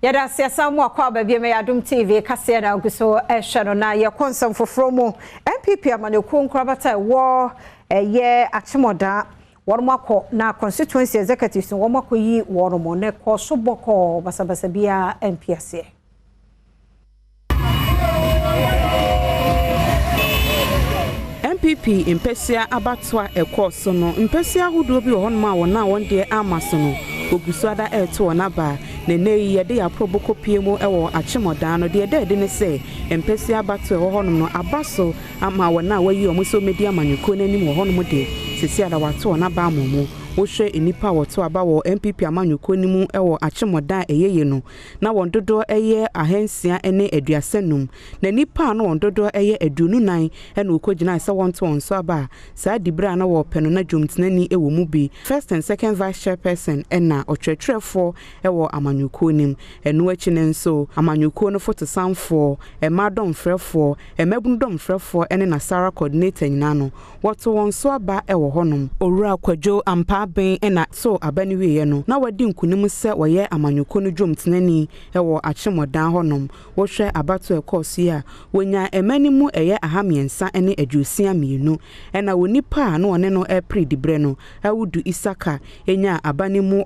Yɛda ase asan mu akɔ aba bio. Yɛ Adom TV kaseɛ na agu so ɛhwɛ no, na yɛkɔ nsɛm foforɔ mu. NPP amanyɔkuo nkorabata ɛwɔ ɛyɛ Akyemɔdaa, wɔn akɔ na constituency executives wɔn akɔyi wɔn mo na ɛkɔ so bɔkɔɔ, basabasa biara mpi aseɛ. NPP mpɛsua abatoa ɛkɔɔ so no, mpɛsua ahodoɔ bi wɔ hɔnom a wɔn a wɔn deɛ ama so no ogu so ada ɛreto wɔn aba. Na nne yi yɛde yɛ aporɔbɔ kɔpie mu ɛwɔ Akyemɔdan no deɛ, ɛda adi ne sɛ mpɛsua abatoa ɛwɔ hɔnom no aba so ama wɔn a wɔayi wɔn sɛ wɔmɛdi amanyɔkuo no anim wɔ hɔnom deɛ, sisi ada wɔato wɔn aba ama wɔn. Wohwɛ nnipa a wɔto aba wɔ NPP amanyɔkuo no mu ɛwɔ Akyemɔdan a ɛyɛ no, na wɔn dodoɔ ɛyɛ 635, na nnipa a na wɔn dodoɔ ɛyɛ 24 ɛna wɔkɔgyina sɛ wɔnto wɔn so aba a saa dibere a na wɔpɛ no, na dwomtenani ɛwɔ mu bi, first and second vice chairperson ɛna ɔtwerɛtwerɛfoɔ ɛwɔ amanyɔkuo no mu. Ɛno akyi no nso, amanyɔkuo no fotosanfoɔ, mmaa dɔmfrɛfoɔ, mmabunu dɔmfrɛfoɔ ɛne nasara coordinator nyinaa no, wɔto wɔn so aba ɛwɔ hɔnom. Owura Kwadwo Ampaaben ɛna so aba no wieɛ no na wadi nkunim sɛ wɔyɛ amanyɔkuo no dwomtenani ɛwɔ Akyemɔdan hɔnom. Wohwɛ abato ɛkɔɔ so yi a, wonya ɛma no mu ɛyɛ 362, ɛna onipa a na ɔne no ɛpere diberɛ no, Awudu Isaka, ɛnya aba no mu.